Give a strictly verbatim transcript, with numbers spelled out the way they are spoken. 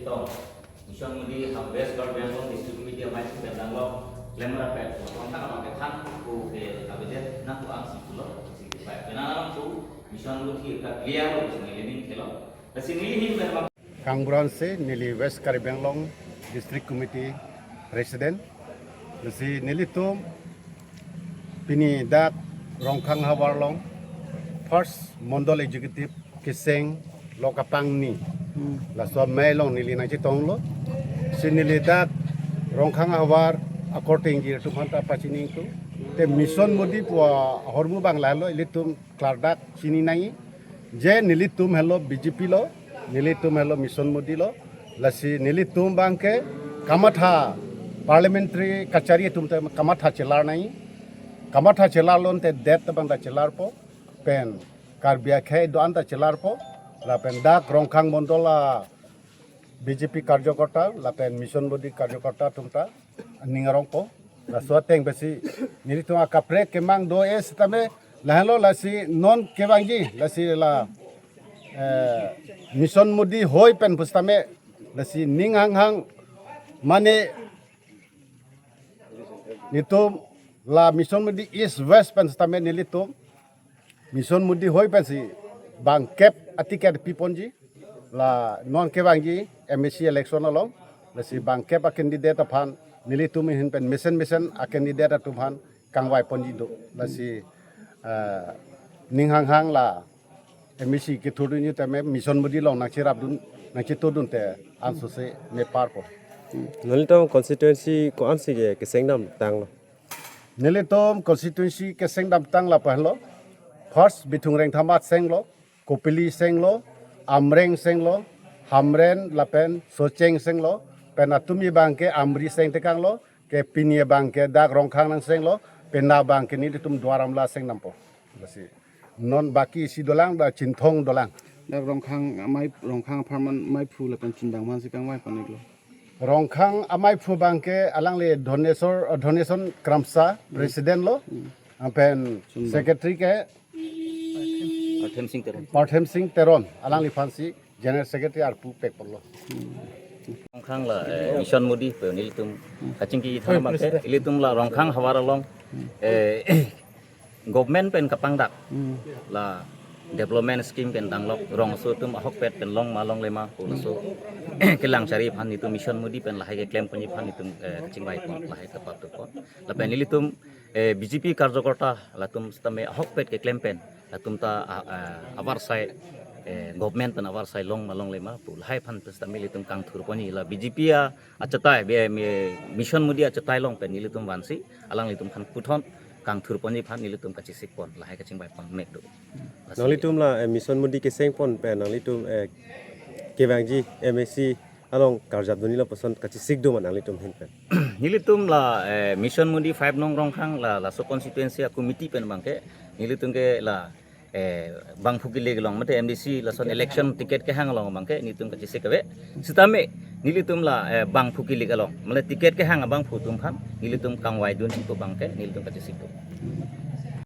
Mission Modi ha West Karbi Anglong District Committee amai si bendang lo, lemra pet lo, kong thang abang kethan ko ke kabidet nang ko ang si pulo, si ke pai. Kena nang ko Mission Modi ka clear lo, si neli ning kelo. Lasi neli hin ben bang. Kangburan se neli West Karbi Anglong District Committee President. Lasi nelitum pini dak Rongkhang havar along first Mondol Executive keseng lo kapangni. Hmm. Laso amei along neli nangchetonglo. Si neli dak Rongkhang havar akorte ingjir atum aphanta pachini ingtung. Te Mission Modi pu ahormu abang lahelo, ilitum klardak chini nangji. Je nelitum helo B J P lo, nelitum helo Mission Modi lo. Lasi nelitum abangke kamatha parliamentary kachari atum te kamatha chelar nangji. Kamatha chelar lonte det abang ta chelarpo, pen Karbi akhei do-an ta chelarpo, lapen dak Rongkhang Mondol a B J P karjokorta lapen Mission Modi karjokorta atum ta aning arongpo. Laso ateng pensi nelitum akaprek kemang do-e sitame lahelo, lasi non kevangji, lasi la, eh, Mission Modi hoi pen pusitame, lasi ning hanghang mane nelitum la Mission Modi East West pen sitame nelitum Mission Modi hoi pensi bangkep aticket piponji, la non kevangji M A C election along, lasi bangkep a candidate aphan nelitum ahin pen mesen mesen a candidate atum aphan kangvai ponji do. Lasi, eh, ning hanghang la M A C kethurdunji tame Mission Modi along nangcherapdun, nangchetodun te ansose meparpo. Nanglitum constituency ko-an si ke keseng damtanglo? Nelitum constituency keseng damtang lapu helo. First Bithung Rengthamat senglo, Kopili senglo, Amreng senglo, Hamren lapen Socheng senglo, pen atumi abangke Amri seng tekanglo, ke pini abangke dak Rongkhang nangsenglo, penap abangke nelitum Duar Amla seng dampo. Lasi non baki isi dolang, da Chinthong dolang. Dak Rongkhang amei, Rongkhang apharman meiphu lapen chindang man si kangvai pon-iklo? Rongkhang ameiphu abangke alangli Dhonesor, eh, Dhoneson Kramsa, president lo, hmm, lapen sundang, secretary ke Parthem Singh Teron. Parthem Singh Teron, alangliphan si general secretary arpu pekponlo. Rongkhang la, eh, Mission Modi pu nelitum kachingki than abangke, ilitum la Rongkhang havar along, eh, government pen kapangdak, hmm, la development scheme pen danglok, rongso atum ahokpet pen long ma longle ma pu laso kelang chari aphan nelitum Mission Modi pen lahai keklem ponji aphan nelitum, eh, kachingvai pon, lahai kepatup pon. Lapen nelitum, eh, B J P karjokorta latum sitame ahokpet keklem pen latum ta, ah, ah, avarsai, eh, government pen avarsai long ma longle ma pu lahai aphan sitame nelitum kangthur ponji, la B J P a achetai, be, me, Mission Modi achetai along pen nelitum vansi alanglitum aphan puthot kangthur ponji aphan nelitum kachesik pon, lahai kachingvai pon mek do. Nanglitum la, eh, Mission Modi keseng pon pen nanglitum, eh, kevangji M A C along karjapdunji lapuson kachesik do ma nanglitum ahin pen? Nelitum la, eh, Mission Modi five nong Rongkhang la, laso constituency a committee pen abangke nelitum ke la, eh, bangphu kilik along, mate M D C lason election ticket kehang along abangke nelitum kachesik ave. Sitame nelitum la, eh, bangphu kilik along, mane ticket kehang abangphu atum aphan nelitum kangvaidunji pu abangke nelitum kachesik do.